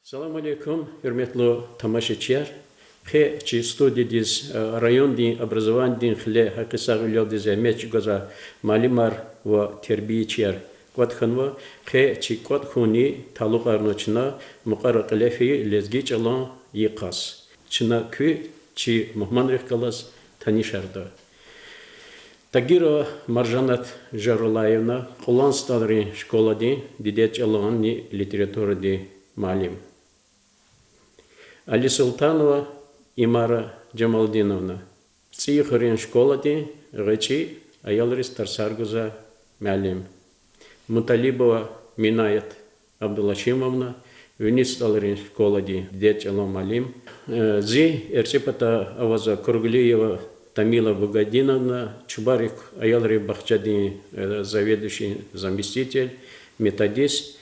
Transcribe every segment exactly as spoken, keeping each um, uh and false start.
Салам алейкум, гьуьрметлу тамашачияр! Къе чи студиядиз, э, райондин образованидин хиле гьакъисагъвилелди зегьмет чӀугвазвай муаллимар ва тербиячияр кӀватӀ хьанва. Къе чи кӀватӀ хьунни талукьарнава чна мукьвара кьиле фейи лезги чӀалан йикъаз. Чна куь чи мугьманрихъ галаз танишарда. Тагирова Маржанат Жарулаевна, Кьулан СтӀалрин школадин дидед чӀаланни литературадин муаллим. Алисултанова Имара Жамалдиновна, ЦӀийи хуьруьн школадин гъвечӀи, аялриз тарсар гузвай муаллим. Муталибова Минаят Абдулашимовна, Уьнуьс СтӀалрин школадин дидед чӀалан муаллим. Э, зи эрчӀи пата авазва Курглиева Тамила Бугайдиновна, Чубарик аялрин бахчадин, э, заведующий, заместитель, методист.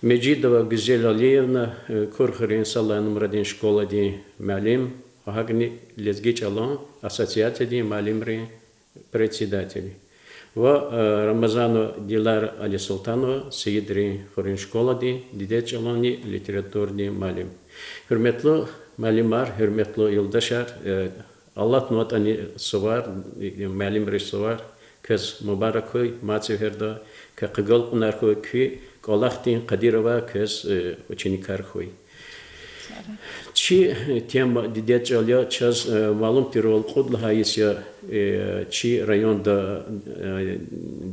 Межидова Гуьзел Алиевна, э, Кур хуьруьн Салай нумрадин школадин муаллим, гьакӀни лезги чӀалан ассоциациядин муаллимрин председатель. Ва, э, Рамазанова Дилара Алисултанова, Сеидрин хуьруьн школадин дидед чӀаланни литературадин муаллим. Гьуьрметлу муаллимар, гьуьрметлу юлдашар, э, алатнаватӀани сувар, э, муаллимрин сувар квез мубарак хьуй, мад сеферда квехъ агалкьунар хьуй, куь кӀвалахдин къадир авай квез, э, ученикар хьуй. Чи, э, тема дидед чӀал я, чаз, э, малум тирвал, кьуд лагьай йис я, э, чи районда, э,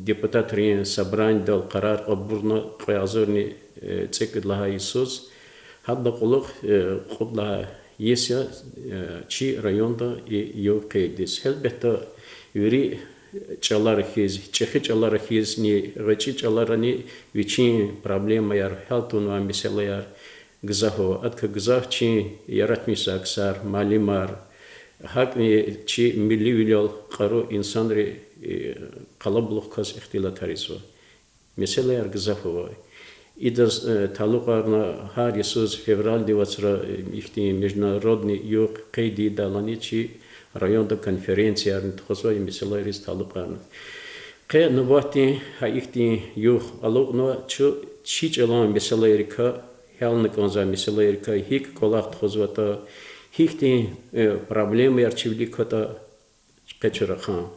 депутатрин собранидал къарар кьабулна кьве агъзурни, э, цӀекӀуьд лагьай йисуз. Гьадалай кьулухъ, э, кьуд лагьай йис я, э, чи районда и югъ къейд ийиз. Гьелбетда, вири чӀалар хьиз, чӀехи чӀалар хьизни, гъвечӀи чӀаларани вичин проблемаяр, гьял тавунвай месэлаяр гзаф ава. Адакай гзаф чин яратмишзавай ксар, муаллимар, гьакӀни чи милливилел кьару инсанри, э, къалабулух кваз ихтилатар ийизва. Месэлаяр гзаф ава. Идаз, э, талукьарна гьар йисуз февралдин вацра, э, ихьтин международный югъ къейд ийидайлани чи районда конференциярни тухузвай и месэлайриз талукьарна. Къе нубатдин гьа ихьтин югъ алукьнава чу чи чӀалан месэлайрикай, гьялна кӀанзавай месэлайрикай, гьикӀ кӀвалах тухузватӀа, гьихьтин, э, проблемаяр чи вилик кватӀа, къе чи рахун.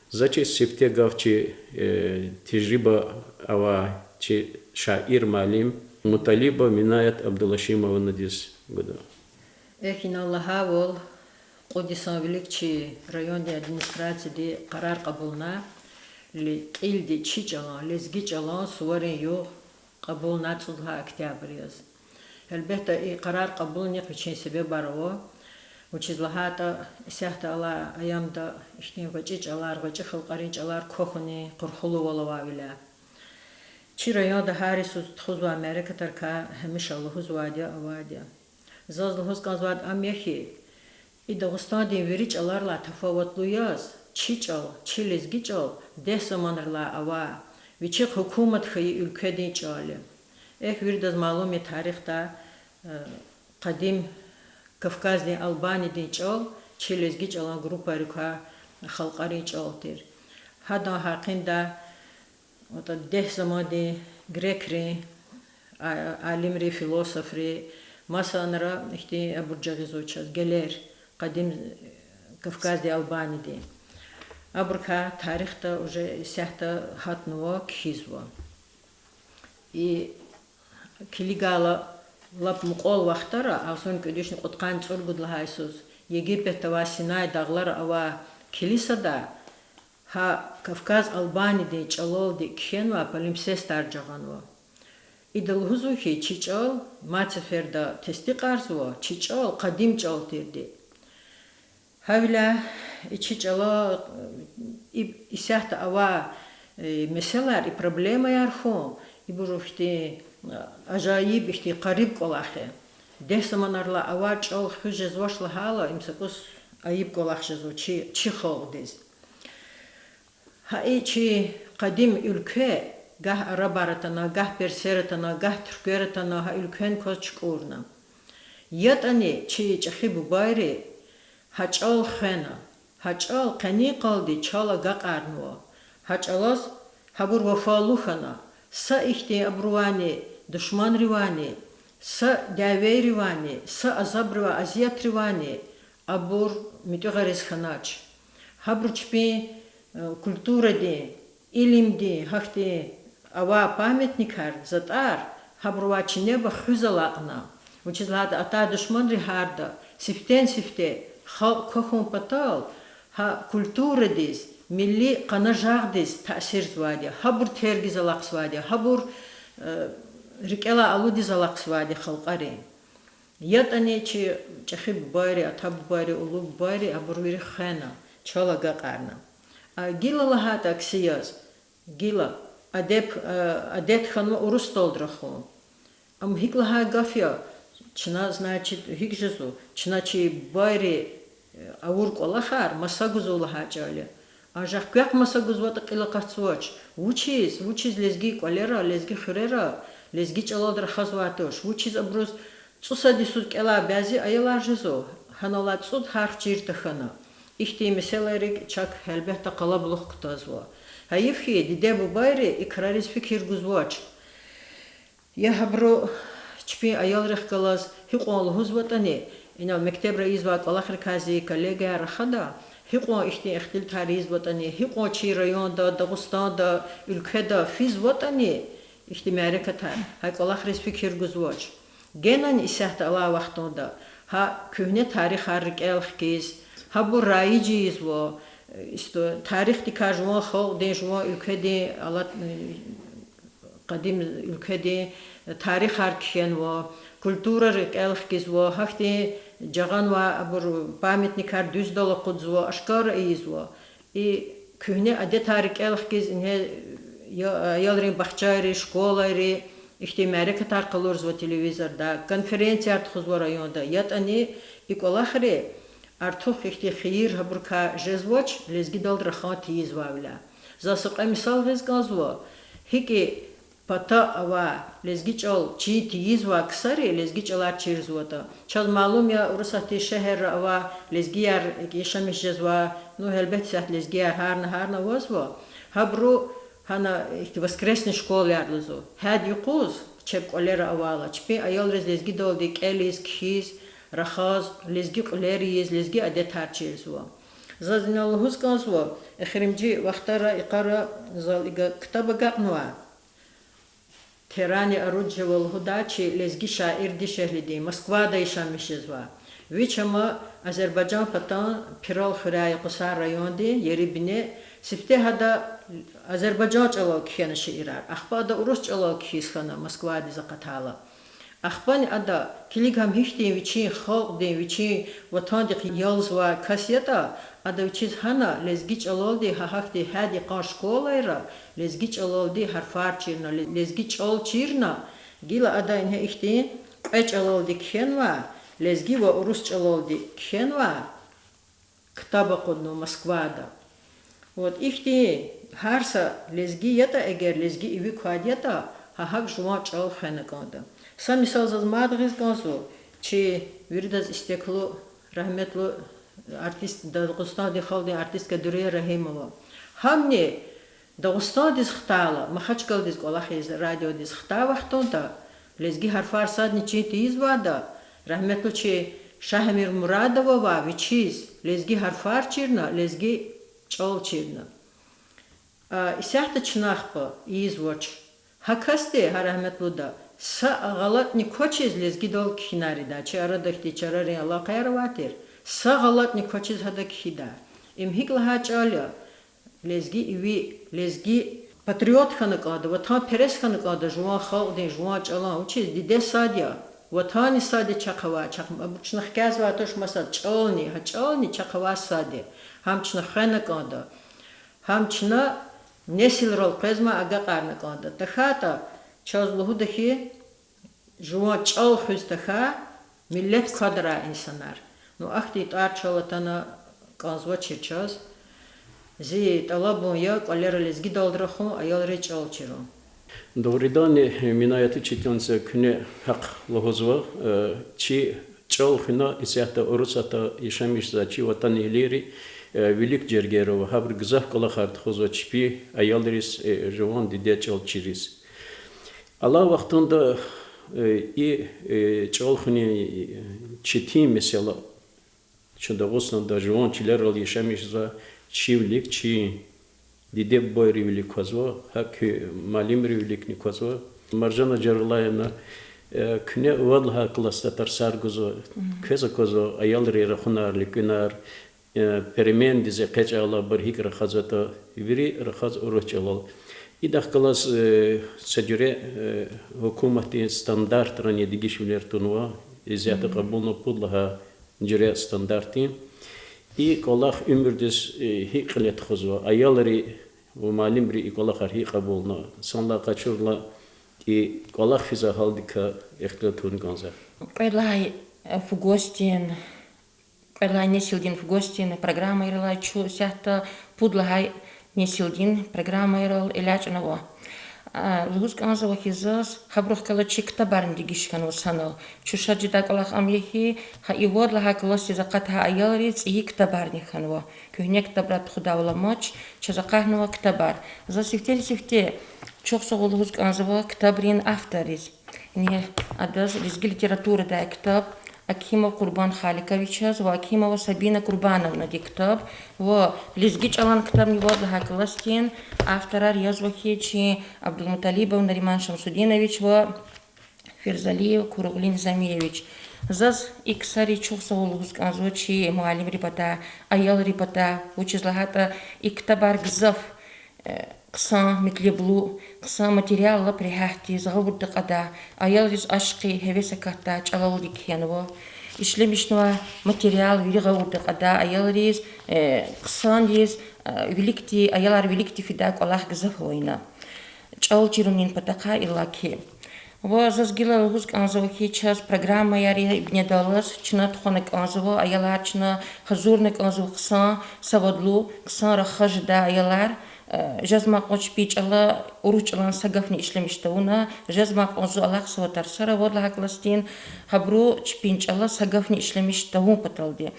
За чиз сифте гаф чи, э, тежриба авай чи шаир муаллим Муталибова Минаят Абдулашимовнадиз гуда. Эхь, инал лагьайвал, кьуд йисан вилик чи райондин администрацияди къарар кьабулна, ли-, кьилди чи чӀалан, лезги чӀалан суварин югъ кьабулна цӀуд лагьай октябрь яз. Гьелбетда, и къарар кьабулунихъ вичин себебар ава. Вучиз лагьайтӀа исятда алай аямда ихьтин гъвечӀи чӀалар, гъвечӀи халкьарин чӀалар квахьунин къурхулувал авайвиляй. Чи районда гьар йисуз тухузвай мярекатрикай гьамиша лугьузвайди я, авайди я. Заз лугьуз кӀанзавайди ам я хьи, и Дагъустандин вири чӀаларилай тафаватлу яз, чи чӀал, чи лезги чӀал дегь заманрилай авай, вичихъ гьукумат хьайи уьлкведин чӀал я. Эхь, виридаз малум я тарихда, э, къадим Кавказдин Албаниядин чӀал чи лезги чӀалан группайрикай халкьарин чӀал тир. Гьадан гьакъиндай атӀа дегь замандин грекрин, а-, алимри, философри, масанра ихьтин абур жагъизва чаз, гелер, къадим Кавказдин Албаниядин. Абурукай тарихда уже исятда гьатнава, кхьизва. И килигайла лап мукьвал вахтара, агъзурни кӀуьд вишни кьудкъанни цӀуругуд лагьай йисуз, Египетда авай Синай дагълара авай килисада гьа Кавказ Албаниядин чӀалалди кхьенвай палимпсестар жагъанва. Ида лугьузва хьи, чи чӀал, мад сеферда тестикьарзава, чи чӀал къадим чӀал тирди. Гьавиляй и чи чӀала, и, исятда авай, э, месэлаяр, и проблемаяр хьун, ибур ихьтин, э, ажайиб, ихьтин къариб кӀвалах я. Дегь заманрилай авай чӀал хуьз жезвач лагьайла, им са кӀус айиб кӀвалах жезва чи, чи халкьдиз. Гьа и чи къадим уьлкве, гагь арабар атана, гагь персер атана, гагь туьрквер атана, гьа уьлквени кваз чукӀурна. ЯтӀани чи чӀехи бубайри гьа чӀал хвена, гьа чӀал къенин къалди чал агакьарнава, гьа чӀалаз гьабур вафалу хьана, са ихьтин абурувайни, душманривайни, Са дявейривайни, са азабривай, азиятривайни абур муьтӀуьгъариз хьанач. Гьабуру чпин, э, культурадин, илимдин, гьахьтин авай памятникар, затӀар, гьабурувай чинеба хуьз алакьна. Вучиз лагьайтӀа атай душманри гьарда, сифтени-сифте халкь квахьун патал, гьа культурадиз, милли къанажагъдиз таъсирзавайди я, гьабур тергиз алахъзавайди я, гьабур, э, рикӀелай алудиз алахъзавайди я халкьарин. ЯтӀани чи чӀехи бубайри, ата бубайри, улу бубайри абур вири хвена, чал агакьарна. А гила лагьайтӀа акси яз, гила адет, э, адет хьанва урусдалди рахун. Ам гьикӀ лагьай гаф я, чна, значит, гьикӀ жезва, чна чи бубайри, э, авур кӀвалахар маса гузва лагьай чӀал я. Анжах квехъ маса гузватӀа кьил акъатзавач. Вучиз, вучиз лезги кӀвалера, лезги хуьрера, лезги чӀалалди рахазвай туш? Вучиз абуруз цӀусад йисуз кӀелай бязи аялар жезва, гьанал алай цӀуд гьарф чир тахьана? Ихьтин месэлайрик чак гьелбетда къалабулух кутазва. Гьайиф хьи, диде-бубайри и крариз фикир гузвач. Я гьабуру чпин аялрихъ галаз гьикьван лугьузватӀани, инал мектебра ийизвай кӀвалахрикай зи коллегаяр рахада, гьикьван ихьтин ихтилатар ийизватӀани, гьикьван чи районда, Дагъустанда, уьлкведа физватӀани ихьтин мярекатар, гьа кӀвалахриз фикир гузвач. Генани исятда алай вахтунда гьа куьгьне тарихар рикӀел хкиз, гьабур раиж ийизва, э, исто-, тарихдикай жуван халкьдин, жуван уьлкведин алат-, э, къадим уьлкведин тарихар кхьенва, культура рикӀел хкизва, гьахьтин жагъанвай абур памятникар дуьздал акъудзава, ашкара ийизва. И куьгьне адетар рикӀел хкиз ингье я-, аялрин бахчайри, школайри ихьтин мярекатар къалурзава телевизорда, конференцияр тухузва районда, ятӀани и кӀвалахри артух ихьтин хийир гьабурукай жезвач, лезгидалди рахан тийизвайвиляй. Заз са кьве мисал гъиз кӀанзава, гьикӀ и пата авай, лезги чӀал чин тийизвай ксари лезги чӀалар чирзаватӀа. Чаз малум я, Урусатдин шегьерра авай лезгияр, яшамиш жезвай, ну, гьелбет, исятда лезгияр гьарна-гьарна авазва. Гьабуру гьана ихьтин воскресный школаяр лугьузва. Гьяд юкъуз чеб кӀвалера авайла, чпин аялриз лезгидалди кӀелиз, кхьиз, рахаз, лезги кьуьлер ийиз, лезги адетар чирзава. Заз инал лугьуз кӀанзава, эхиримжи вахтара йикъара зал икӀ ктаб агакьнава. Терани Оруджева лугьудай чи лезги шаир, дишегьлидин, Москвада яшамиш жезвай. Вич ама Азербайжан патан Пирал хуьряй я, Кьусар райондин Ерибине. Сифте гьада азербайжан чӀалал кхьена шиирар. Ахпа ада урус чӀалал кхьиз хьана Москвадиз акъатайла. Ахпани ада, килиг, гьам гьихьтин вичин халкьдин, вичин ватандихъ ялзавай кас ятӀа, ада вичиз гьана лезги чӀалалди гьа гьахьтин гьяд йикъан школайра лезги чӀалалди гьарфар чирна, ле-, лезги чӀал чирна, гила ада ингье ихьтин кьве чӀалалди кхьенвай, лезги ва урус чӀалалди кхьенвай ктаб акъуднава Москвада. Вот ихьтин гьар са лезги ятӀа, эгер лезги иви квайди ятӀа, гьа гьакӀ жуван чӀал хвена кӀанда. Са мисал заз мад гъиз кӀанзава, чи виридаз истеклу, рагьметлу артист, Дагъустандин халкьдин артистка Дуьрия Рагьимова. Гьамни Дагъустандиз хтайла, Махачкъаладиз кӀвалах ийиз радиодиз хтай вахтунда, лезги гьарфар садни чин тийизвайда, рагьметлу чи Шагьамир Мурадова ва вичиз лезги гьарфар чирна, лезги чӀал чирна. А, исятда чна ахпа ийизвач. Гьа касди, гьа рагьметлуда, са гъалатӀни квачиз лезгидал кхьинар ийидай, чи арада ихьтин чарарин алакъаяр авай тир, са гъалатӀни квачиз гьада кхьидай. Им гьикӀ лагьай чӀал я? Лезги иви, лезги патриот хьана кӀанда, ватанперес хьана кӀанда жуван халкьдин, жуван чӀалан, вучиз диде сад я, ватанни сад я чахъ авай, чахъ, абур чна хкязвай туш маса чӀални, гьа чӀални чахъ авай сад я. Гьам чна хвена кӀанда. Гьам чна несилрал къвезмай агакьарна кӀанда. ТахьайтӀа чаз лугьуда хьи, жуван чӀал хуьз тахьай миллет квадарай инсанар. Ну, ахьтин тӀвар чал атана кӀанзавачир чаз. Зи тӀалабун я кӀвалера лезгидалди рахун, аялриз чӀал чирун. Дугъриданни, Минаят Читинца, куьне гьахъ лугьузва, э, чи чӀал хуьна, исятда Урусатда яшамиш жезвай чи ватанэгьлийри, э, вилик жергейра ава, гьабуру гзаф кӀвалахар тухузва чпи аялриз, э, жуван диде чӀал чириз. Алай вахтунда Э, и, э, чӀал хуьнин, э, четин месэла, чи Дагъустанда жуван чилерал яшамиш жезвай чи вилик, чи диде-бубайрин вилик квазва, гьакӀ муаллимрин виликни квазва. Маржана Жаргалаевна, э, куьне вад лагьай классда тарсар гузва, квез аквазва аялрин рахунар, луькӀуьнар, э, перемендиз экъечӀайла абур гьикӀ рахазватӀа, вири рахаз урус чӀалал. Идахъ галаз, э, са жуьре, э, гьукуматдин стандартрани дегишвилер тунва, исятда кьабулна пуд лагьай жуьре стандартдин. И кӀвалах уьмуьрдиз, э, гьикӀ кьиле тухузва, аялри ва муаллимри и кӀвалахар гьикӀ кьабулна, санлай къачурла, и кӀвалах физвай гьалдикай ихтилат авуна кӀанзава. Кьвед лагьай, э, фугосдин, кьвед лагьай несилдин фугосдин программайрилай чун исятда пуд лагьай несилдин программайрал элячӀнава. А, лугьуз кӀанзава хьи заз, гьабурухъ галаз чи ктабарни дегиш хьанва санал. Чун шад жедай кӀвалах ам я хьи, гьа и вад лагьай классдиз акъатай аялриз цӀийи ктабарни хьанва. Куьгьне ктабрай тухудай аламатни, чаз акъатнава ктабар. Заз сифтени-сифте чухсагъул лугьуз кӀанзава ктабрин авторриз. Яни адаз лезги литературадай ктаб Акимов Къурбан Халиковичаз ва Акимова Сабина Къурбановнади ктаб ва лезги чӀалан ктабни вад лагьай классдин авторар язва хьи чи Абдулмуталибов Нариман Шамсудинович ва Ферзалиев Куругълу Низамиевич. Заз и ксариз чухсагъул лугьуз кӀанзава чи муаллимрин патай, аялрин патай, вучиз лагьайтӀа и ктабар гзаф, э, хъсан метлеблу, хъсан материал, лап регьятдиз, гъавурда кьадай, аялриз ашкъи, гьевес акатдай чӀалалди кхьенва. Ишлемишнавай материал вири гъавурда кьадай, аялриз, э, хъсандиз, э, виликди, аялар виликди фидай кӀвалах гзаф ава ина. ЧӀал чирунин патахъай иллаки. Ва заз гила лугьуз кӀанзава хьи, чаз программаяр ибнедаллаз чна тухвана кӀанзава, аялар чна гьазурна кӀанзава хъсан савадлу, хъсан рахаз жедай аялар, э, жезмай кьван чпин чӀала урус чӀалан са гафни ишлемиш тавуна, жезмай кьван зун алахъзава тарсара вад лагьай классдин, гьабуру чпин чӀала са гафни ишлемиш тавун паталди.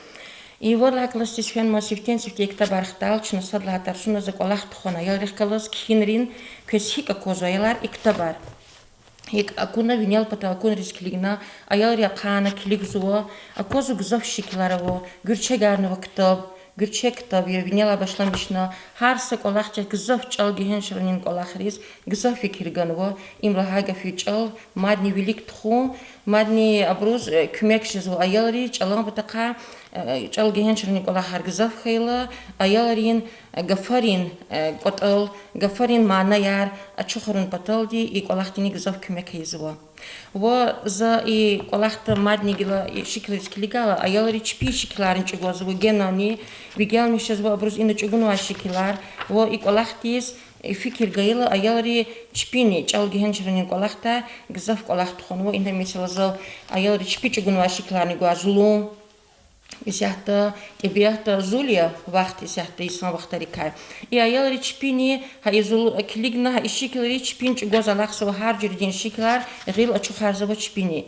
И вад лагьай классдиз фенвай сифтени-сифте ктабар хтайла, чна сад лагьай тарсуна за кӀвалах тухвана аялрихъ галаз, кхьинрин, квез гьикӀ аквазва, аялар, и ктабар. ГьикӀ акуна, винел патал акунриз килигна, аялри ахъайна, килигзава, аквазва гзаф шикилар ава, гуьрчегарнава ктаб, гуьрчег ктаб я, винелай башламишна, гьар са кӀвалахдихъ гзаф чӀал гегьеншаранин кӀвалахриз гзаф фикир ганва, им лагьай гаф я чӀал мадни вилик тухун, мадни абуруз, э, куьмек жезва аялриз чӀалан патахъай, э, чӀал гегьеншаранин кӀвалахар гзаф хьайила, аялрин, э, гафарин, э, кӀватӀал, гафарин манаяр ачухарун паталди и кӀвалахдини гзаф куьмек ийизва. Ва за и кӀвалахда мадни гила и шикилриз килигайла, аялри чпин шикиларни чӀугвазва генани, бегенмиш жезва абуруз ина чӀугунвай шикилар, ва и кӀвалахдиз фикир гайила, аялри чпини чӀал гегьеншаранин кӀвалахда гзаф кӀвалах тухванва. Ина, месела, зал аялри чпи чӀугунвай шикиларни гвай зулун, исятда тӀебиатда зул я вахт, исятда йисан вахтарикай. И аялри чпини гьа и зул-, килигна гьа и шикилри чпин чӀугваз алахъзава, гьар жуьредин шикилар гъил ачухарзава чпини.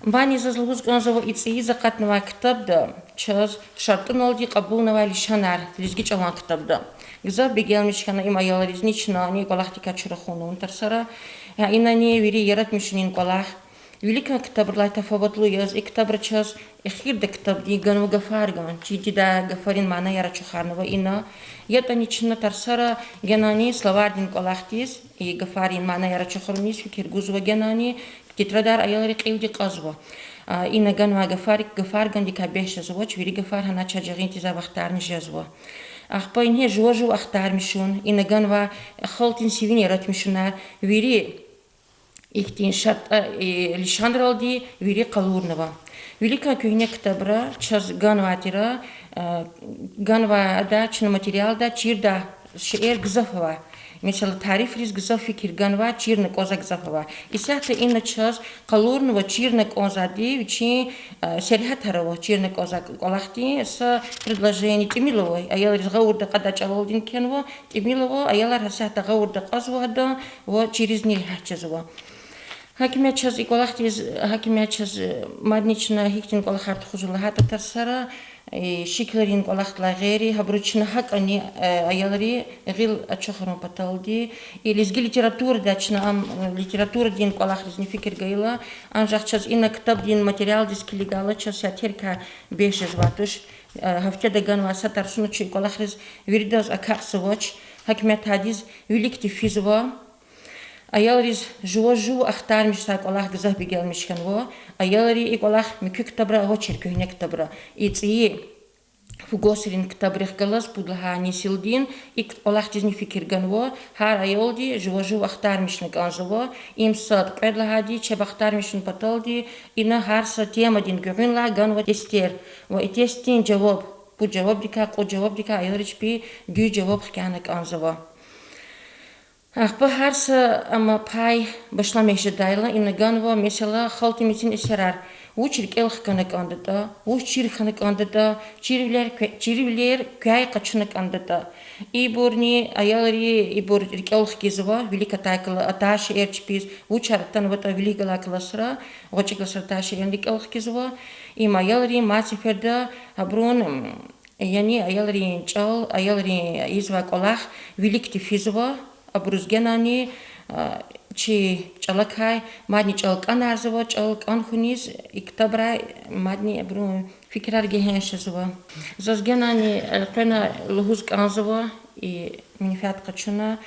Мани заз лугьуз кӀанзава, и цӀийиз акъатнавай ктабда чаз шартӀуналди кьабулнавай лишанар, лезги чӀалан ктабда. Гзаф бегенмиш хьана им аялризни, чнани кӀвалахдикай чун рахуна авун тарсара. Гьа инани вири яратмишунин кӀвалах. Виликан ктабрилай тафаватлу яз, и ктабра чаз эхирда ктабдин ганва гафарган, чи диде гафарин манаяр ачухарнава ина. ЯтӀани чна тарсара генани словардин кӀвалахдиз, и гафарин манаяр ачухаруниз фикир гузва генани, тетрадар аялри кьилди кьазва. А, ина ганвай гафар, гафаргандикай бес жезвач, вири гафар гьанача жагъин тийизвай вахтарни жезва. Ахпа ингье жува-жув ахтармишун, ина ганвай халкьдин сивин яратмишунар, вири ихьтин шартӀа, э, лишанралди вири къалурнава. Виликан куьгьне ктабра чаз ганвай тира, э, ганвай ада чна материалда чирдай шейэр гзаф ава. Месела, тарифриз гзаф фикир ганва, чирна кӀанзавай гзаф ава. Исятда ина чаз къалурнава чирна кӀанзавайди вичин, э, сергьятар ава, чирна кӀанзавай кӀвалахдин са предложение тӀимил ава, аялриз гъавурда кьадай чӀалалди кхьенва, тӀимил ава, аялар гьасятда гъавурда кьазва адан ва чиризни регьят жезва. Гьакимат чаз и кӀвалахдиз, гьакимат чаз, э, мадни чна гьихьтин кӀвалахар тухузва лагьайтӀа тарсара, э, шикилрин кӀвалахдилай гъейри, гьабуруз чна гьакӀни, э, аялри гъил ачухарун паталди, и лезги литературада чна ам, э, литературадин кӀвалахризни фикир гайила, анжах чаз ина ктабдин материалдиз килигайла чаз са терекай бес жезвай туш, э, гьафтеда ганвай са тарсуна чи кӀвалахриз виридаз акахьзавач, гьакиматдиз виликди физва. Аялриз жува жув ахтармишзавай кӀвалах гзаф бегенмиш хьанва. Аялри и кӀвалах муькуь ктабра авачир, куьгьне ктабра. И цӀийи фугасрин ктабрихъ галаз пуд лагьай несилдин и кӀвалахдизни фикир ганва. Гьар аялди жува жув ахтармишна кӀанзава. Им сад, кьвед лагьайди чеб ахтармишун паталди, ина гьар са темадин гуьгъуьнлай ганва тестер. Ва и тестдин жаваб, пуд жавабдикай, кьуд жавабдикай аялри чпи дуьз жаваб хкяна кӀанзава. Ахпа гьар са, амма пай башламиш жедайла, ина ганва, месела, халкьдин мецин эсерар. Вуч рикӀел хкана кӀандатӀа, вуч чир хьана кӀандатӀа, чирвилер кве-, чирвилер квяй къачуна кӀандатӀа. Ибурни аялри, ибур рикӀел хкизва, вилик атайла, атай шейэр чпиз, вучар атанватӀа вилик галай классра, гъвечӀи классра атай шейэрни рикӀел хкизва. Им аялри мад сеферда абурун, м, яни аялрин чӀал, аялрин ийизвай кӀвалах виликди физва, абуруз генани, а, чи чӀалакай мадни чӀал кӀанарзава, чӀал кӀан хьуниз и ктабрай мадни абурун фикирар гегьенш жезва. Заз генани элкъвена лугьуз кӀанзава, и менфят къачуна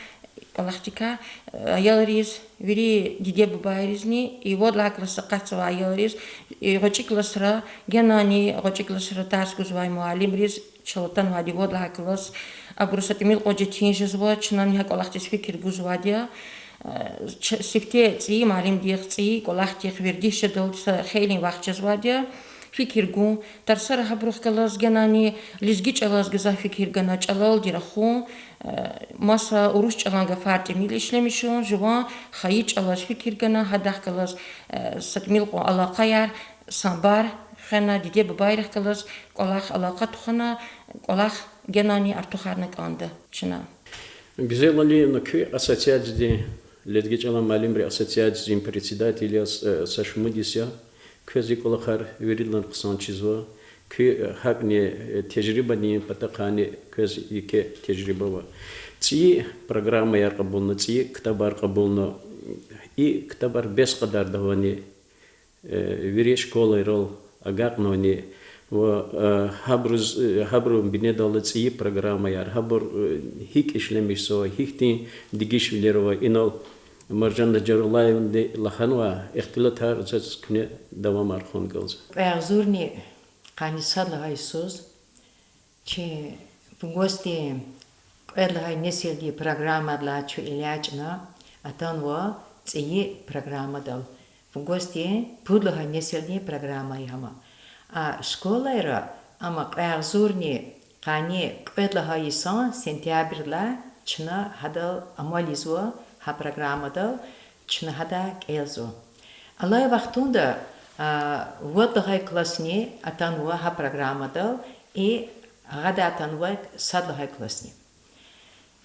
кӀвалахдикай, аялриз, вири диде-бубайризни, и вад лагьай классра акъатзавай аялриз, и гъвечӀи классра, генани гъвечӀи классра тарс гузвай муаллимриз, чал атанвайди вад лагьай класс, абуруз са тӀимил кьван четин жезва, чнани гьа кӀвалахдиз фикир гузвайди я. Э, ч-, сифте цӀийи муаллимдихъ, цӀийи кӀвалахдихъ вердиш жедалди са хейлин вахт жезвайди я. Фикир гун, тарсара гьабурухъ галаз генани лезги чӀалаз гзаф фикир гана, чӀалалди рахун, э, маса урус чӀалан гафар тӀимил ишлемишун, жуван хайи чӀалаз фикир гана, гьадахъ галаз, э, са тӀимил кьван алакъаяр, самбар хвена, диде-бубайрихъ галаз кӀвалах алакъа тухвана, кӀвалах генани артухарна кӀанда чна. Гуьзел Алиевна, куьн ассоциациядин, лезги чӀалан муаллимрин ассоциациядин председатель яз, э, са шумуд йис я. Квез и кӀвалахар виридалай хъсан чизва. Куь, э, гьакӀни, э, тежрибадин патахъайни квез еке тежриба ава. ЦӀийи программаяр кьабулна, цӀийи ктабар кьабулна, и ктабар бес кьадарда авани, э, вири школайрал агакьнавани ва, э, гьабуруз, э, гьабурун бинедаллаз цӀийи программаяр, гьабур, э, гьикӀ ишлемишзава, гьихьтин дегишвилер ава, инал Маржан Жаруллаевнади лагьанвай ихтилатар заз куьне давамар хъувун кӀанзава. Кьве агъзурни къанни сад лагьай йисуз чи фугасдин кьвед лагьай несилдин программадилай чун элячӀна атанва цӀийи программадал. Фугасдин пуд лагьай несилдин программа я гьам. А школайра, амма кьве агъзурни къанни кьвед лагьай йисан сентябрдилай чна гьадал амал ийизва, гьа программадал чна гьадай кӀелзава. Алай вахтунда, а, вад лагьай классни атанва гьа программадал, и гьадай атанва сад лагьай классни.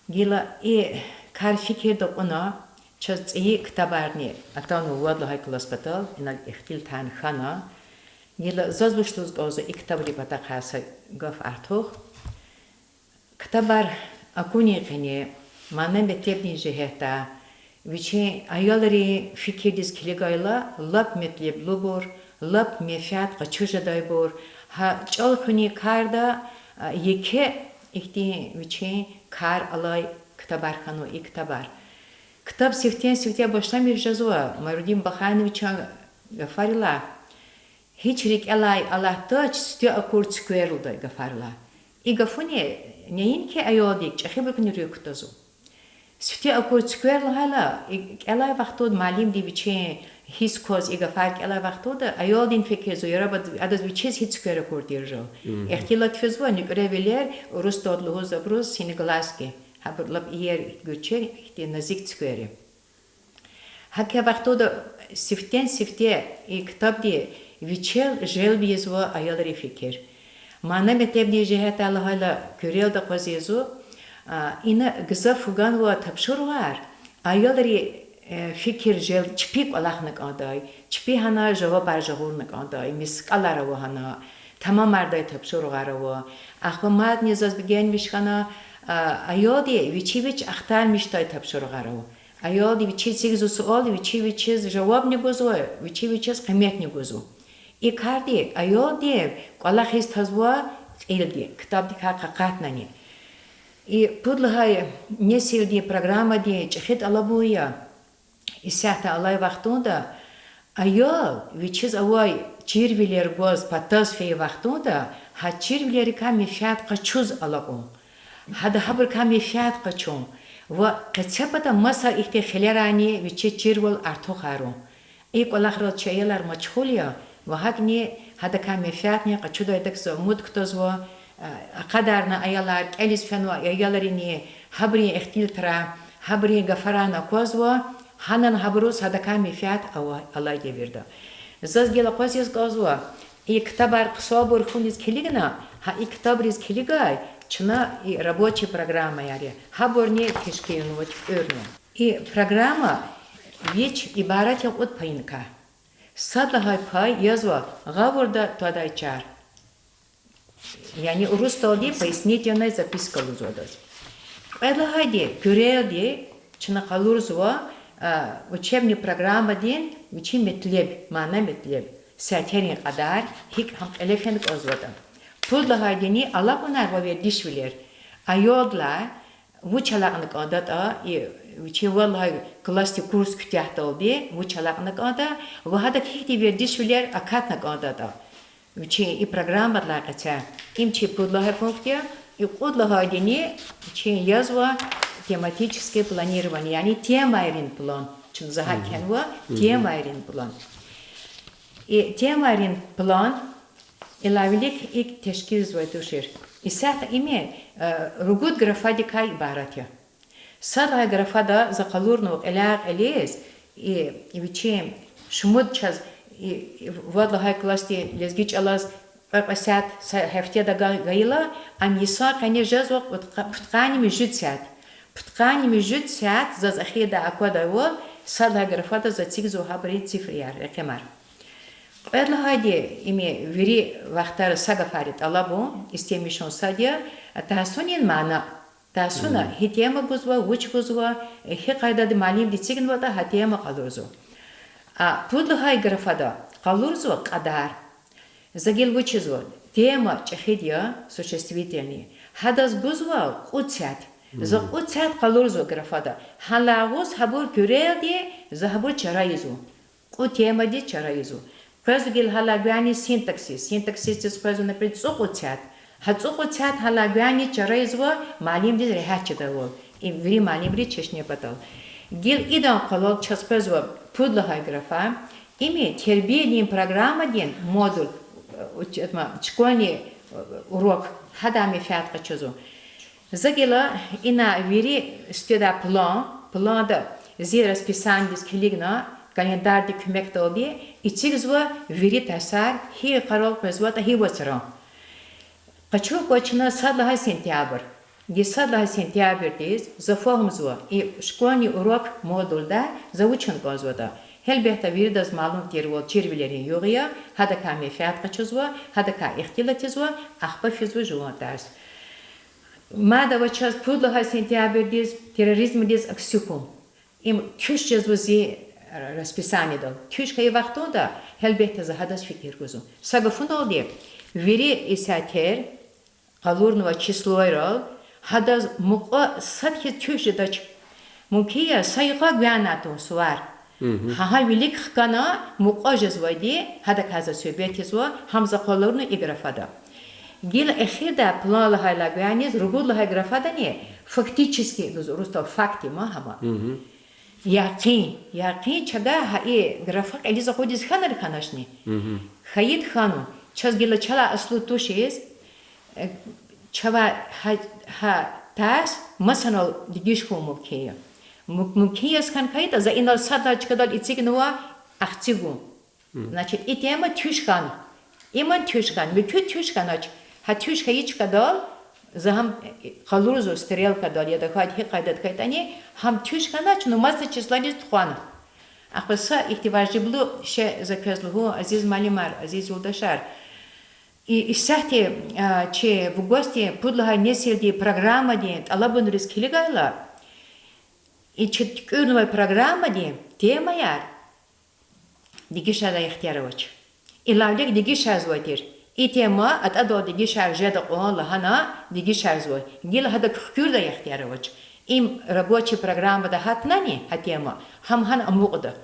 Гила и кар фикирда кьуна, чаз цӀийи ктабарни атанва вад лагьай класс патал, инал ихтилатарни хьана. Гила заз вуч лугьуз кӀанзава и ктабрин патахъай са гаф артух. Ктабар акунин къене, мана-метлебдин жигьетдай, вичин аялрин фикирдиз килигайла, лап метлеблубур, лап менфят къачуз жедайбур, гьа чӀал хуьнин карда, а, еке ихьтин вичин кар алай ктабар хьанва и ктабар. Ктаб сифтени-сифте башламиш жезва, Майрудин Бахановичан гафарилай, гьич рикӀелай алатдач сифте акур цуьквер лугьудай гафарилай. И гафуни неинки аялдик, чӀехибурукни руьгь кутазва. Сифте акур цуьквер лагьайла, и кӀелай вахтунда муаллимди вичин гьисс кваз и гафар кӀелай вахтунда, аялдин фикирзава, яраб ад-, адаз вичиз гьи цуьквер акур тир жал. Ихтилат физва, нуькӀре вилер, урусдалди лугьуз абуруз синеглазки, гьабур лап иер гуьрчег, ихьтин назик цуьквер я. ГьакӀ вахтунда сифтени-сифте и ктабди вичел желб ийизва аялрин фикир. Мана-метлебдин жигьетдай лагьайла, куьрелди акъвазва, а, ина гзаф хьанва тапшуругъар, аялри фикир жел чпи кӀвалахна кӀандай, чпи гьана жавабар жагъурна кӀандай, мискӀалар ава гьана, тамамардай тапшуругъар ава. Ахпа мадни заз бегенмиш хьана, аялди вичи вич ахтармишдай тапшуругъар ава. Аялди вичи эцигзава суал, вичи вичиз жавабни гузва, вичи вичиз къиметни гузва. И карди аялди кӀвалахиз тазва кьилди, ктабдикай къакъатнани. И пуд лагьай несилдин программадин чӀехи тӀалабун я. Исятда алай вахтунда аял вичиз авай чирвилер гваз патаз фейи вахтунда гьа чирвилерикай менфят къачуз алакьун, гьада гьабурукай менфят къачун ва къецепата маса ихьтин хилерайни вичиз чирвал артухарун. И кӀвалахрал чи аялар машгъул я ва гьакӀни гьадакай менфятни къачудайдак за умуд кутазва. Акъадарна аялар, кӀелиз фенвай аялрини, гьабурун ихтилатра, гьабурун гафаран аквазва, гьанани гьабуруз гьадакай менфят ава алай девирда. Заз гила акъваз яз кӀанзава, и ктабар хъсанбур хьуниз килигна, гьа и ктабриз килигай чна и рабочий программаяр я, гьабурни тешкилнава, туькӀуьрнава. И программа вич ибарат я кьуд пайиникай. Сад лагьай пай язва гъавурда твадай чар. Яни урусдалди пояснительная записка лугьузва адаз. Кьвед лагьайди куьрелди чна къалурзава учебный программадин вичин метлеб, мана-метлеб, сятерин кьадар, гьикӀ гьам кьиле фена кӀанзаватӀа. Пуд лагьайдини алакьунар ва вердишвилер. Аялдилай вуч алакьна кӀандатӀа, и вичин вад лагьай классдин курс куьтягьдалди вуч алакьна кӀанда ва гьадак гьихьтин вердишвилер акатна кӀандатӀа вичин и программадилай къецяй. Им чи пуд лагьай пункт я. И кьуд лагьайдини вичин язва тематическое планирование, яни темайрин план. Чна за гьакӀ кхьенва, темайрин план. И темайрин план, илавилик икӀ тешкилзавай тушир. Исятда им я, э, ругуд графадикай ибарат я. Сад лагьай графада за къалурнава кьиляй-кьилиз, и вичин шумуд чаз, и вад лагьай классдин лезги чӀалаз кьве-кьве сят са гьафтеда га-, гайила, ам йисан къене жезва пудкъанни муьжуьд сят. Пудкъанни муьжуьд сят заз эхирдай аквадайвал, сад лагьай графада за эцигзава гьабурун цифрияр, рекьимар. Кьвед лагьайди, им вири вахтара са гафар я тӀалабун, истемишун сад я, тарсунин мана. Тарсуна гьи тема гузва, вуч гузва, гьи къайдада муаллимди эцигнаватӀа, гьа тема къалурзава. А пуд лагьай графада къалурзава кьадар. За гила вучзава, тема чӀехиди я, существительное. Гьадаз гузва кьуд сят. За кьуд сят къалурзава графада. Гьанлай агъуз гьабур куьрелди, за гьабур чара ийизва. Кьуд темадиз чара ийизва. Къвезва гила гьанлай гуьгъуьниз синтаксис. Синтаксисдиз къвезва, например, цӀукьуд сят. Гьа цӀукьуд сят гьанлай гуьгъуьниз чара ийизва, муаллимдиз регьят жедайвал. Им вири муаллимри чешне патал. Гила идан къвалал чаз къвезва пуд лагьай графа. Им я тербиядин программадин модуль, э, школьный, э, урок. Гьадан менфят къачузва. За гила ина вири сифте план, планда зи расписаниедиз килигна, календарди куьмекдалди эцигзава вири тарсар, гьи йикъарал къвезватӀа, гьи вацран. Къачу кӀвач чна сад лагьай сентябрь. Гила сад лагьай сентябрдиз за фагьумзава и школьный урок модульда за вуч хьун кӀанзаватӀа. Гьелбетда, виридаз малум тирвал, чирвилерин югъ я, гьадакай менфят къачузва, гьадакай ихтилат ийизва, ахпа физва жуван тарс. Мад ава чаз пуд лагьай сентябрдиз терроризмдиз акси хьун. Им туьш жезва зи расписаниедал. Туьш хьайи вахтунда, гьелбетда, за гьадаз фикир гузва. Са гафуналди, вири и сятер къалурнавай числойрал, гьадаз мукьва сад хьиз туьш жедач. Мумкин я, са йикъа гуьгъуьнай тун сувар. Гьа, гьа вилик хкана мукьва жезвайди, гьадакай за суьгьбет ийизва, гьам за къалурнава и графада. Гила эхирдай план лагьайла гуьгъуьниз, ругуд лагьай графадани фактически, лугьуз урусдал, факти ма гьама. Якъин, якъин чавай гьа и графа кьилиз акъудиз хьанани хьаначни. Хьайиди хьанва, чаз гила чалай аслу тушиз, э, чавай гьа, гьа тарс масанал дегиш хьун мумкин я. Мук-, мумкин яз хьана хьайитӀа, за инал сад лагьай чкадал эцигнава ахцигун. Значит, и тема туьш хьана. Иман туьш хьана, муькуь туьш хьанач. Гьа туьш хьайи чкадал За гьам къалурзава стрелкадал, я тахьайтӀа гьи къайдада хьайитӀани, гьам туьш хьанач, ну, маса числодиз тухвана. Ахпа са ихьтин важиблу шей за квез лугьун, азиз муаллимар, азиз юлдашар. И, исятда, а, чи вугосдин пуд лагьай несилдин программадин тӀалабунриз килигайла, и чи туькӀуьрнавай программадин темаяр дегишардай ихтияр авач. Илавлик дегишарзавай тир. И тема атӀадал дегишар жеда кьван лагьана дегишарзава. Гила гьадак хкуьрдай ихтияр авач. Им рабочий программада гьатнани гьа тема, гьам гьана амукьда.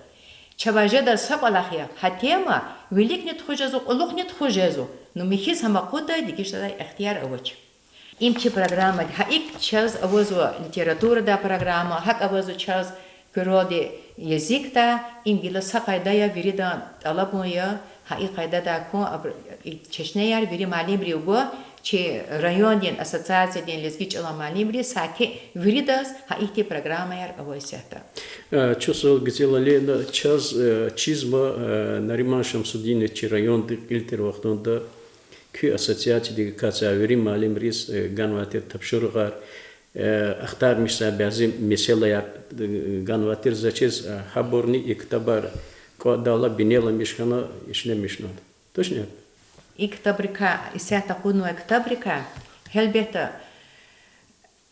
Чавай жедай са кӀвалах я, гьа тема виликни тухуз жезва, кьулухъни тухуз жезва. Ну, михьиз гьам акъуддай дегишардай ихтияр авач. Им чи программади, гьа икӀ чаз авазва литературадай программа, гьакӀ авазва чаз куьрелди языкдай, им гила са къайда я, виридан тӀалабун я, гьа и къайдада хьун абур, и чешнеяр вири муаллимрив гва, чи райондин ассоциациядин лезги чӀалан муаллимри саки виридаз гьа ихьтин программаяр ава исятда. Э, чухсагъул, Гуьзел Алиевна, чаз, э, чизва, э, Нариман Шамсудинович чи районда кьил тир вахтунда куь ассоциациядикай квай вири муаллимриз, э, ганвай тир тапшуругъар, э, ахтармишзавай бязи месэлаяр, э, ганвай тир, заз чиз, э, гьабурни и ктабар кӀватӀдайла бинеламиш хьана ишлемишнава. Тушни? И ктабрикай, исятда акъуднавай ктабрикай, гьелбетда,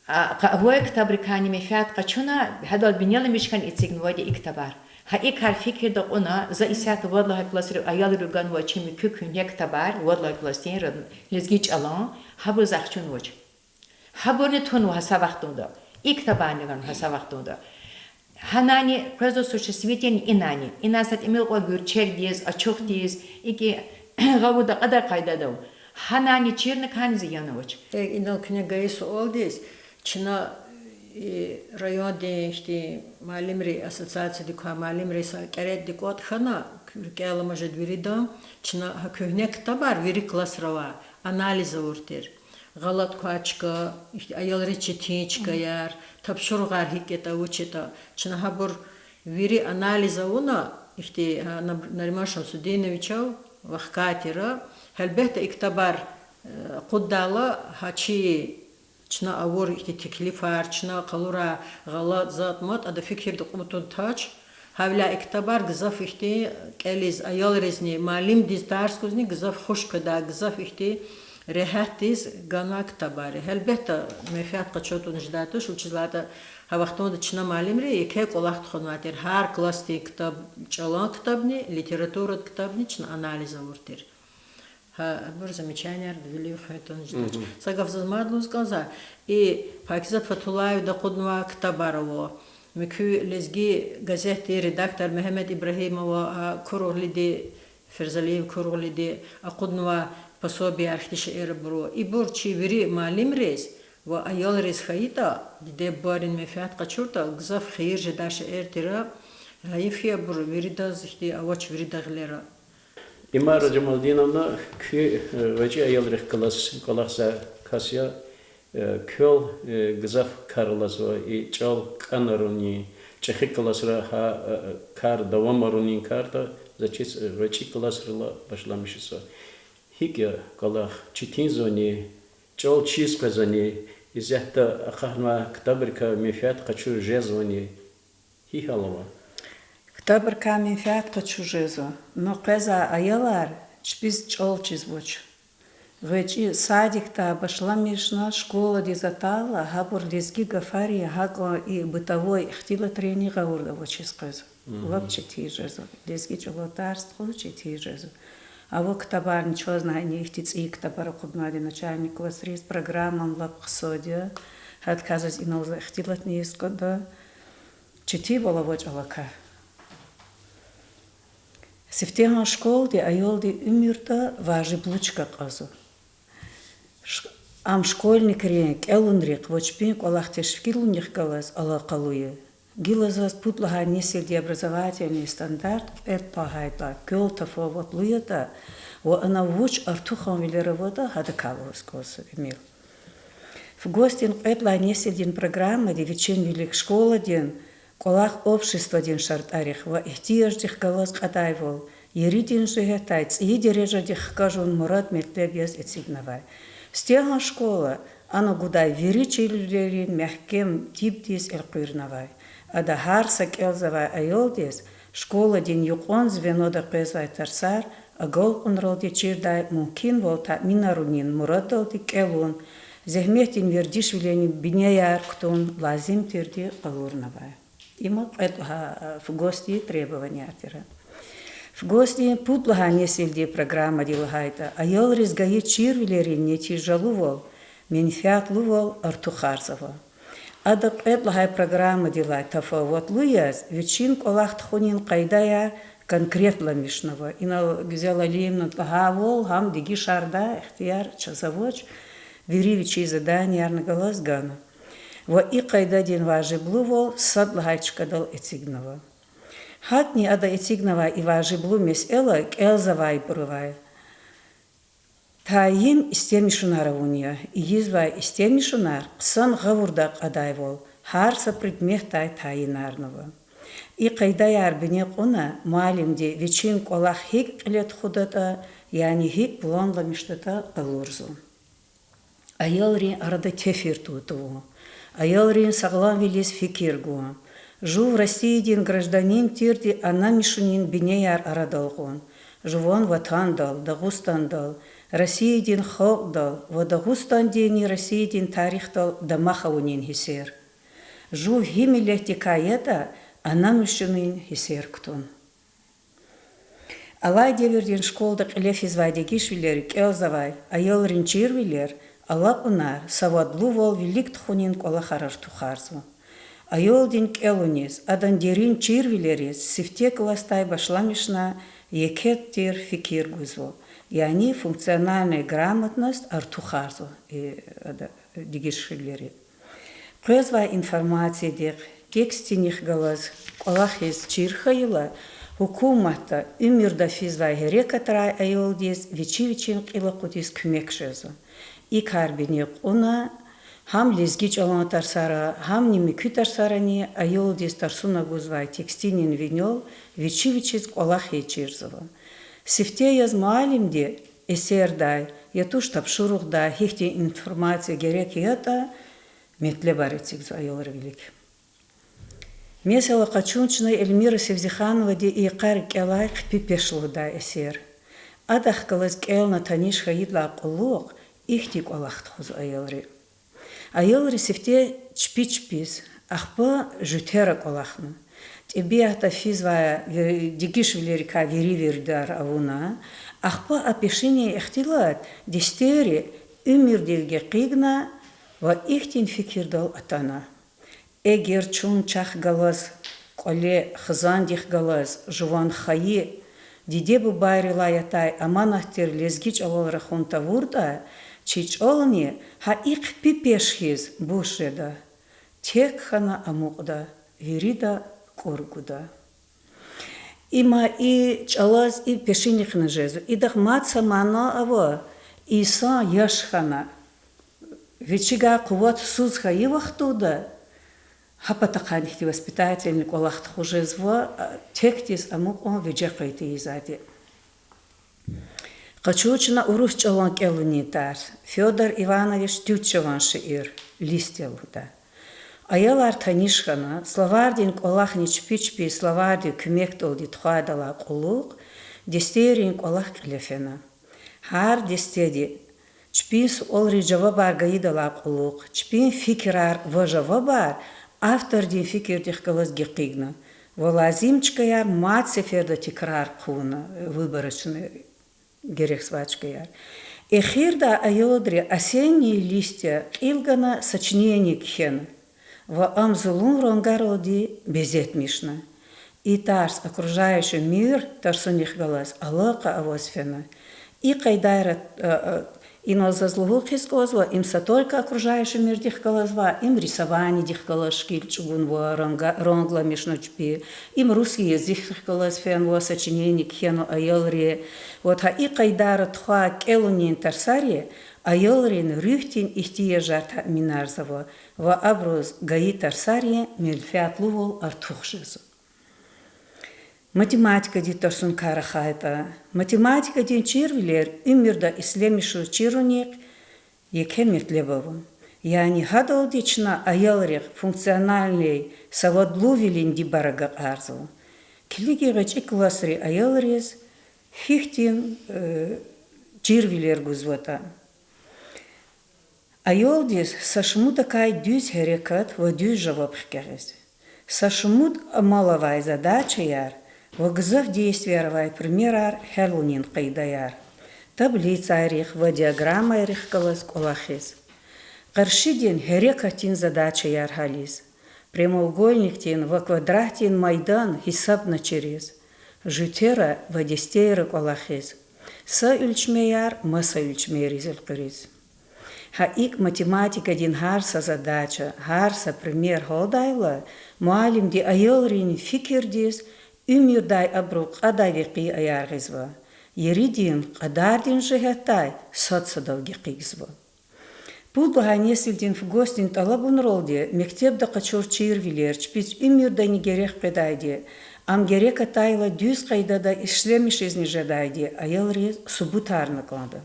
а, къа-, авай ктабрикайни менфят къачуна, гьадал бинеламиш хьана эцигнавайди я и ктабар. Гьа и кар фикирда кьуна, за исятда вад лагьай классрив аялрив ганвай чи муькуь куьгьне ктабар, вад лагьай классдин род-, лезги чӀалан, гьабур захчунвач. Гьабурни тунва гьа са вахтунда. И ктабарни ганва гьа са вахтунда. Гьанани къвезва существительное инани. Инай са тӀимил кьван гуьрчегдиз, ачухдиз, икӀ гъавурда кьадай къайдада ава. Гьанани чирна кӀанз зиян авач. Э, инал куьне гайи суалдиз, чна, э, райондин ихьтин муаллимрин ассоциациядик квай муаллимри са кӀеретӀди кӀватӀ хьана, рикӀел алама жеда виридан, чна гьа куьгьне ктабар вири классра авай, анализ авур тир. ГъалатӀ квай чка, ихьтин аялриз четин чкаяр, тапшуругъар гьикӀ ятӀа, вуч ятӀа, чна гьабур вири анализ авуна, ихьтин, а, Нар-, Нариман Шамсудиновича вахкайтӀа. Гьелбетда, и ктабар, э, акъуддайла, гьа чи чна авур ихьтин теклифар, чна къалурай гъалатӀ, затӀ-матӀ, ада фикирда кьун тавуна тач. Гьавиляй и ктабар гзаф ихьтин кӀелиз, аялризни, муаллимдиз тарс гузни гзаф хуш къведай, гзаф ихьтин регьятдиз ганвай ктабар я. Гьелбетда, менфят къачун тавуна жедай туш, вучиз лагьайтӀа гьа вахтунда чна муаллимри еке кӀвалах тухванвай тир, гьар классдин ктаб, чӀалан ктабни, литературад ктабни чна анализ авур тир. Гьа, абур замечанияр вилив хуьн тавуна жедач. Са гаф заз мад лугьуз кӀанзава, и Пакизат Фатуллаевади акъуднавай ктабар ава. Муькуь Лезги газетдин редактор Мегьамед Ибрагьимова, а, Куругълиди, Ферзалиев Куругълиди акъуднавай пособияр, ихьтин шейэр абур ава. Ибур чи вири муаллимриз ва аялриз хьайитӀа, диде-бубайрин менфят къачуртӀа, гзаф хийир жедай шейэр тир. Гьайиф я, абур виридаз ихьтин авач виридан гъилера. Имара Жамалдиновна, куьн, э, гъвечӀи аялрихъ галаз кӀвалахзавай кас я, э, квел, э, гзаф кар алазва, и чӀал кӀанарунин, чӀехи классра гьа, э, кар давамарунин кардал, заз чиз, э, гъвечӀи классрилай башламишзава. ГьикӀ я кӀвалах, четинзавани, чӀал чиз къвезвани, исятда акъатнавай ктабрикай менфят къачуз жезвани? Гьи гьал ава? Ктабрикай менфят къачуз жезва, но къвезвай аялар чпиз чӀал чизвач. ГъвечӀи садикдай башламишна школадиз атайла, гьабур лезги гафарин, гьакӀни и бытовой ихтилатрини гъавурда авачиз къвезва. Лап четин жезва. Лезги чӀалал тарс тухуз четин жезва. Ава ктабарни, чаз гьана ихьтин цӀийи ктабар акъуднавайди начальный классриз, программани лап хъсанди я. Гьадакай заз инал за ихтилатни ийиз кӀанда. Четинвал ава чӀалакай. Сифтегьан школади аялдин уьмуьрда важиблу чка кьазва. Ш-, ам школьникрин кӀелунрихъ ва чпин кӀвалах тешкилунихъ галаз алакъалу я. Гила заз пуд лагьай несилдин образовательный стандарт кьвед лагьайтӀа, квел тафаватлу ятӀа ва ана вуч артуханвилер аватӀа, гьадакай лугьуз кӀанзава. ФГОС-дин кьвед лагьай несилдин программади вичин вилик школадин кӀвалах обществодин шартӀарихъ ва игьтияждихъ галаз кьадайвал, еридин жигьетдай цӀийи дережадихъ хкажун мурад-метлеб яз эцигнавай. Сифтегьан школа Ана гудай вири чирвилерин мягькем тибдиз элкъуьрнавай. Ада гьар са кӀелзавай аялдиз школадин юкьван звенода къвезвай тарсар агалкьунралди чирдай мумкинвал таъминарунин мурадалди кӀелун, зегьметдин вердишвилерин бинеяр кутун лазим тирди къалурнавай. Има кьвед лагьай ФГОС-дин требованияр тир. ФГОС-дин пуд лагьай несилдин программади лагьайтӀа, аялриз гайи чирвилерин нетижалувал, менфятлувал артухарзава. Ада кьвед лагьай программадилай тафаватлу яз вичин кӀвалах тухунин къайдаяр конкретламишнава. Инал Гуьзел Алиевна лагьайвал, гьам дегишардай, ихтияр чаз авач, вири вичин заданиярни галаз гана. Ва и къайдадин важиблувал сад лагьай чкадал эцигнава. ГьакӀни ада эцигнавай и важиблу месэла кӀелзавайбурувай тайин истемишунар авун я. Ийизвай истемишунар хъсан гъавурда кьадайвал, гьар са предметдай тайинарнава. И къайдаяр бине кьуна муаллимди вичин кӀвалах гьикӀ кьиле тухудатӀа, яни гьикӀ планламишдатӀа къалурзава. Аялрин арада тефир тун тавун, аялрин сагъламвилиз фикир гун, жув Россиядин гражданин тирди анамишунин бинеяр арадал гъун, жуван ватандал, Дагъустандал, Россиядин халкьдал ва Дагъустандинни Россиядин тарихдал дамах авунин гьиссер, жув гьи миллетдикай ятӀа анамишунин гьиссер кутун. Алай девирдин школада кьиле физвай дегишвилери кӀелзавай аялрин чирвилер, алакьунар, савадлувал вилик тухунин кӀвалахар артухарзава. Аялдин кӀелуниз, адан дерин чирвилериз сифте классдай башламишна еке тир фикир гузва, яни функциональная грамотность артухарзава, э, ада, дегишвилери. Къвезвай информациядихъ, текстдихъ галаз кӀвалахиз чир хьайила, гьукуматда, уьмуьрда физвай гьерекатрай аялдиз вичи вичин кьил акъудиз куьмек жезва. И кар бине кьуна, гьам лезги чӀалан тарсара, гьамни муькуь тарсарани аялдиз тарсуна гузвай текстдин винел вичи вичиз кӀвалах ийиз чирзава. Сифте яз муаллимди эсердай, я туш тапшуругъдай гьихьтин информация герек ятӀа, метлебар эцигзава аялрин вилик. Месела, къачун чна Эльмира Севзихановади и йикъар кӀелай хъипи пеш лугьудай эсер. Адахъ галаз кӀелна таниш хьайидалай кьулухъ ихьтин кӀвалах тухузва аялри. Аялри сифте чпи чпиз, ахпа жуьтера кӀвалахна. ТӀебиатда физвай дегишвилерикай вири виридар авуна, ахпа а пешинин ихтилат дестейри уьмуьрдив гекъигна ва ихьтин фикирдал атана: эгер чун чахъ галаз, кӀвале, хизандихъ галаз жуван хайи, диде-бубайрилай атай аманат тир лезги чӀалал рахун тавуртӀа, чи чӀални гьа и хъипи пеш хьиз буш жеда, тек хьана амукьда, вирида кӀур гуда. Има и чӀалаз и пешинихъни жезва. Идахъ мад са мана ава: инсан яш хьана, вичивай къуватсуз хьайи вахтунда гьа патахъай ихьтин воспитательный кӀвалах тухуз жезва, текдиз амукьун виже къвен тийизвайди. Къачун чна урус чӀалан кӀелунин тарс, Фёдор Иванович Тютчеван шиир, Листья лугьудай. Аялар таниш хьана, словарьдин кӀвалахни чпи чпиз словарьдин куьмекдалди тухвайдалай кьулухъ дестейрин кӀвалах кьиле фена. Гьар дестеди чпин суалриз жавабар гайидалай кьулухъ чпин фикирар ва жавабар автордин фикирдихъ галаз гекъигна ва лазим чкаяр мад сеферда тикрар хъувуна, выборочный герек свачкаяр. Эхирдай аялри Осенние листья кьил гана сочинение кхьена ва ам зулун рангаралди безетмишна. И тарс окружающий мир тарсунихъ галаз алакъа аваз фена. И къайдайра, э, э, инал заз лугьуз кӀанзава, им са только окружающий мирдихъ галаз ваъ, им рисованидихъ галаз шикил чӀугунва, ранга-, рангламишна чпи, им русский языкдихъ галаз фенва, сочинение кхьенва аялри. Вот гьа и къайдайра тухвай кӀелунин тарсари аялрин руьгьдин игьтияжар таъминарзава ва абуруз гайи тарсарин менфятлувал артух жезва. Математикадин тарсуникай рахайтӀа, математикадин чирвилер уьмуьрда ишлемишиз чирунихъ еке метлеб ава. Яни гьадалди чна аялрихъ функциональный савадлувилин дибар агакьарзава. Килиг, гъвечӀи классрин аялриз гьихьтин чирвилер гузватӀа. Аялдиз са шумудакай дуьз гьерекат ва дуьз жаваб хкягъиз. Са шумуд амал авай задачаяр ва гзаф действияр авай примерар хьялунин къайдаяр таблицайрихъ ва диаграммайрихъ галаз кӀвалахиз. Къаршидин гьерекатдин задачаяр гьялиз. Прямоугольникдин ва квадратдин майдан гьисабначириз. Жуьтера ва дестейра кӀвалахиз. Са уьлчмеяр маса уьлчмейриз элкъуьриз. Гьа икӀ математикадин гьар са задача, гьар са пример гьалдайла, муаллимди аялрин фикирдиз уьмуьрдай абуру кьадай векъи аяр гъизва, еридин, кьадардин жигьетдай сад-садав гекъигзава. Пуд лагьай несилдин фугасдин тӀалабунралди мектебда къачур чирвилер чпиз уьмуьрдани герек къведайди, ам герек атайла дуьз къайдада ишлемишизни жедайди аялриз субутарна кӀанда.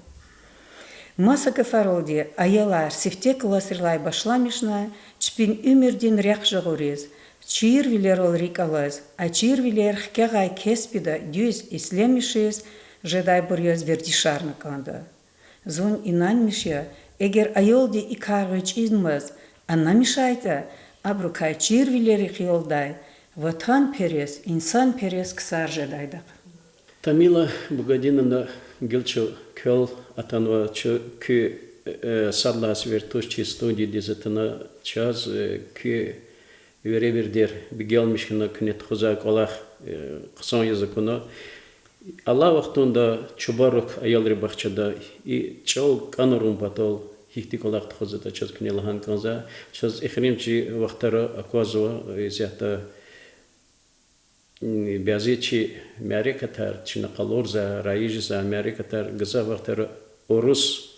Маса гафаралди, аялар сифте классрилай башламишна чпин уьмуьрдин рехъ жагъуриз, чирвилерал рикӀ алаз, а чирвилер хкягъай кеспида дуьз ишлемишиз жедайбур яз вердишарна кӀанда. Зун инанмиш я, эгер аялди и кар гъвечӀимаз анамишайтӀа, абурукай чирвилерихъ ялдай ватанперес, инсанперес ксар жедайдахъ. Тамила Бугадиновна, гила чун квел атанва, чун куь, э, сад лагьай сефер туш чи студиядиз атана, чаз, э, куь веревирдер бегенмиш хьана, куьне тухузвай кӀвалах, э, хъсан яз акуна. Алай вахтунда Чубарук аялрин бахчада и чӀал кӀанарун патал гьихьтин кӀвалах тухузватӀа, чаз куьне лагьана кӀанзава. Чаз эхиримжи вахтара аквазва, э, исятда бязи чи мярекатар, чна къалурзавай, раижзавай мярекатар гзаф вахтара урус,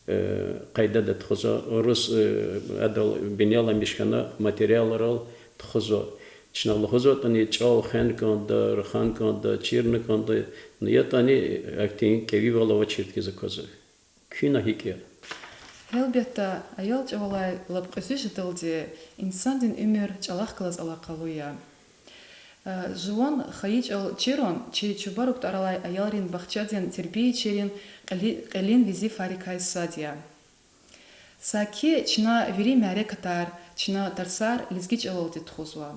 э, къайдада тухузва, урус, э, адал бинеламиш хьана материалрал тухузва. Чна лугьузватӀани, чӀал хвена кӀанда, рахана кӀанда, чирна кӀанда, ну ятӀани ахьтин кӀевивал авачир хьиз аквазва. Куьна гьикӀ я? Гьелбетда, аял чӀавалай лап кьуьзуь жедалди инсандин уьмуьр чӀалахъ галаз алакъалу я. Э, жуван хайи чӀал чирун чи Чубарук тӀвар алай аялрин бахчадин тербиячийрин кьили-, кьилин везифайрикай сад я. Саки чна вири мярекатар, чна тарсар лезги чӀалалди тухузва.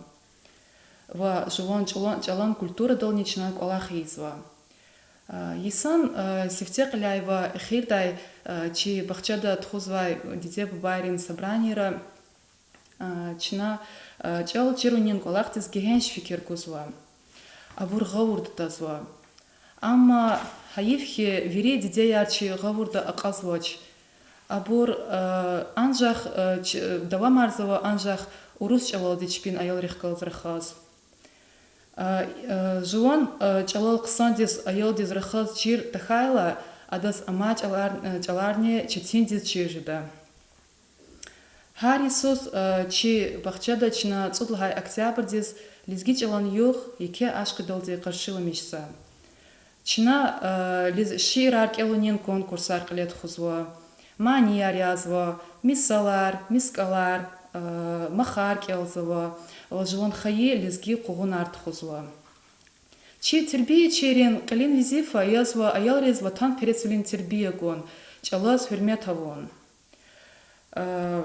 Ва жуван чӀала-, чӀалан культурадални чна кӀвалах ийизва. А, йисан, а, сифте кьиляй ва эхирдай, а, чи бахчада тухузвай диде-бубайрин собранийра, а, чна, а, чӀал чирунин кӀвалахдиз гегьенш фикир гузва. Абур гъавурда тазва. Амма гьайиф хьи, вири дидеяр чи гъавурда акьазвач. Абур, а, анжах, а, ч-, давамарзава анжах урус чӀалалди чпин аялрихъ галаз рахаз. А, а, жуван, а, чӀалал хъсандиз аялдиз рахаз чир тахьайла, адаз амай чӀалар-, а, чӀаларни четиндиз чир жеда. Гьар йисуз, а, чи бахчада чна цӀуд лагьай октябрдиз лезги чӀалан югъ еке ашкъидалди къаршиламишзава. Чна, а, лез-, шиирар кӀелунин конкурсар кьиле тухузва, манияр язава, мисалар, мискӀалар, а, махар кӀелзава ва жуван хайи лезги къугъунар тухузва. Чи тербиячийрин кьилин везифа язва аялриз ватанпересвилин тербия гун, чӀалаз гьуьрмет авун. А,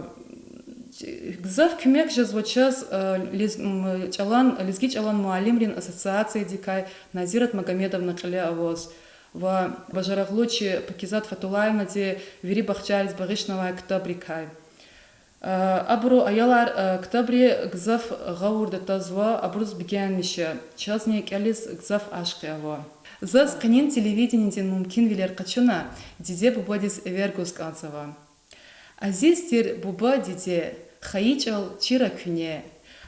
гзаф куьмек жезва чаз, а, лез-, м, чӀалан, лезги чӀалан муаллимрин ассоциациядикай Назират Магомедовна кьиле аваз ва бажарагълу чи Пакизат Фатуллаевнади вири бахчайриз багъишнавай ктабрикай. А, абуру аялар, а, ктабри гзаф гъавурда тазва, абуруз бегенмиш я, чазни кӀелиз гзаф ашкъи ава. Заз къенин телевидениедин мумкинвилер къачуна диде-бубадиз эвер гуз кӀанзава. Азиз тир буба, диде, хайи чӀал чира куьне,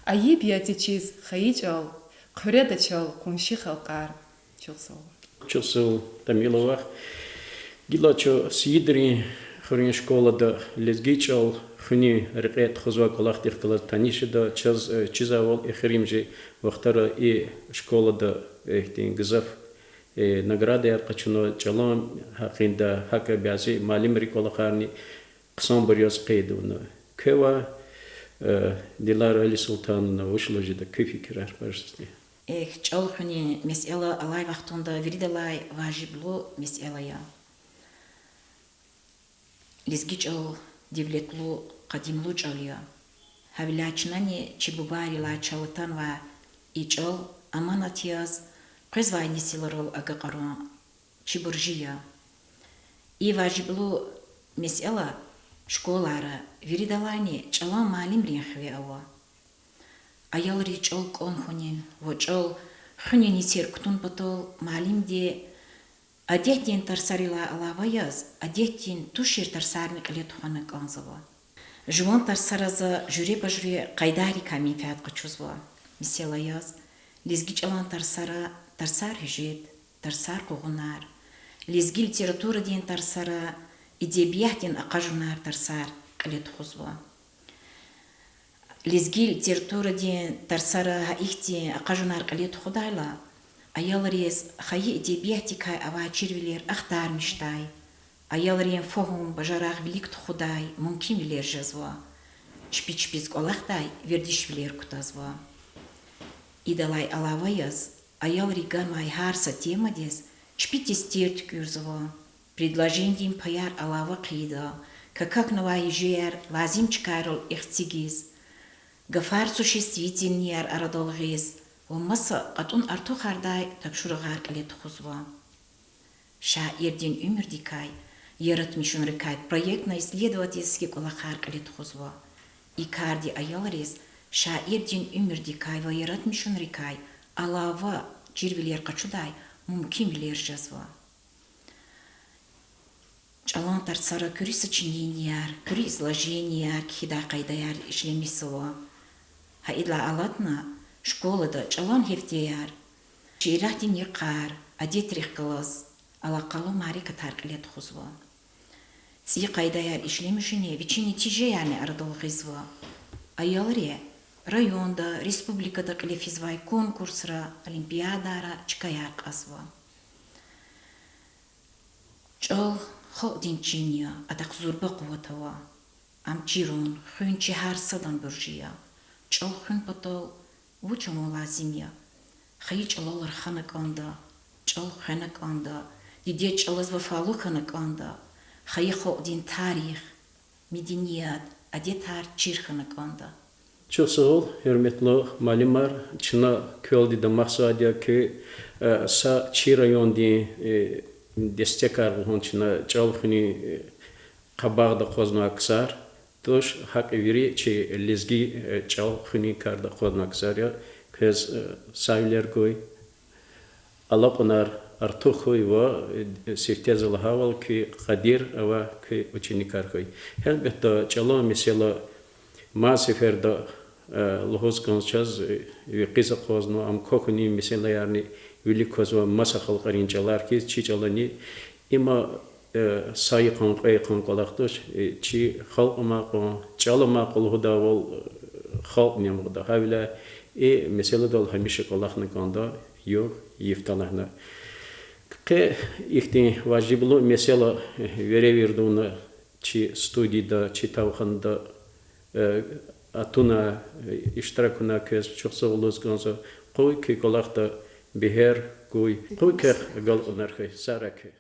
айиб я течиз хайи чӀал, хъуьреда чал къунши халкьар. Чухсагъул. Чухсагъул, Тамила вах. Гила чун Сиидрин хуьруьн школада лезги чӀал хуьнин рекье тухузвай кӀвалахдихъ галаз таниш жеда. Чаз, э, чизвайвал, эхиримжи вахтара и школада ихьтин гзаф, э, наградаяр къачуна чӀалан гьакъиндай, гьакӀ бязи муаллимрин кӀвалахарни. хъсанбур яз къейд авуна. Квевай, э, Дилара Алисултановна, вуч лугьуда куь фикирар, пожалуйста. Эхь, чӀал хуьнин месэла алай вахтунда виридалай важиблу месэла я. Лезги чӀал девлетлу, къадимлу чӀал я. Гьавиляй чнани чи бубайрилай чал атанвай и чӀал аманат яз къвезвай несилрал агакьарун чи буржи я. И важиблу месэла школайра виридалайни чӀалан муаллимрин хиве ава. Аялриз чӀал кӀан хьунин ва чӀал хуьнин нисир кутун патал муаллимди адетдин тарсарилай алава яз, адетдин тушир тарсарни кьиле тухвана кӀанзава. Жуван тарсара за жуьреба-жуьре къайдайрикай менфят къачузва. Месела яз, лезги чӀалан тарсара тарсар-гьуьжет, тарсар-къугъунар, лезги литературадин тарсара эдебиятдин акъажунар тарсар кьиле тухузва. Лезги литературадин тарсара гьа ихьтин акъажунар кьиле тухудайла, аялриз хайи эдебиятдикай авай чирвилер ахтармишдай, аялрин фагьум-бажарагъ вилик тухудай мумкинвилер жезва, чпи чпиз кӀвалахдай вердишвилер кутазва. Идалай алава яз, аялри ганвай гьар са темадиз чпи тестер туькӀуьрзава, предложенидин паяр алава хъийида, какахьнавай гьуьжеяр лазим чкайрал эцигиз, гафар-существительныйяр арадал гъиз ва маса кьатӀун артухардай тапшуругъар кьиле тухузва. Шаирдин уьмуьрдикай, яратмишунрикай проектно-исследовательский кӀвалахар кьиле тухузва. И карди аялриз шаирдин уьмуьрдикай ва яратмишунрикай алава чирвилер къачудай мумкинвилер жезва. ЧӀалан тарсара куьруь сочиненияр, куьруь изложенияр кхьидай къайдаяр ишлемишзава. Гьа идалай алатна, школада чӀалан гьефтеяр, шииратдин йикъар, адетрихъ галаз алакъалу мярекатар кьиле тухузва. ЦӀийи къайдаяр ишлемишуни вичин нетижеярни арадал гъизва. Аялри районда, республикада кьиле физвай конкурсра, олимпиадайра чкаяр кьазва. ЧӀал халкьдин чин я, адахъ зурба къуват ава. Ам чирун, хуьн чи гьар садан буржи я. ЧӀал хуьн патал вуч авун лазим я? Хайи чӀалал рахана кӀанда, чӀал хвена кӀанда, дидед чӀалаз вафалу хьана кӀанда, хайи халкьдин тарих, меденият, адетар чир хьана кӀанда. Чухсагъул, гьуьрметлу муаллимар, чна квелди дамахзавайди я куь, э, са чи райондин, э, дестекар лугьун чна чӀал хуьнин, э, къабагъда акъвазнавай ксар туш, гьакӀ вири чи лезги, э, чӀал хуьнин карда акъвазнавай ксар я. Квез, э, сагъвилер гуй. Алакьунар артух хьуй ва, э, сифте за лагьайвал, куь къадир авай куь ученикар хьуй. Гьелбетда, чӀалан месэла мад сеферда, э, лугьуз кӀанзава чаз, э, ви къиз акъвазнава, ам квахьунин месэлаярни вилик квазва маса халкьарин чӀалар хьиз, чи чӀалани. Има, э, са йикъан, кьве йикъан кӀвалах туш, э, чи халкь амай кьван, чӀал амай кьван лугьудайвал, э, халкьни амукьда. Гьавиляй и месэладал гьамиша кӀвалахна кӀанда, югъ-йиф талгьана. Къе ихьтин важиблу месэла, э, веревирд авуна чи студияда, чи тавханада, э, атуна, э, иштиракуна, квез чухсагъул лугьуз кӀанзава. Къуй куь кӀвалахда бегьер гуй, къуй квехъ агалкьунар хьуй, сагърай куьн.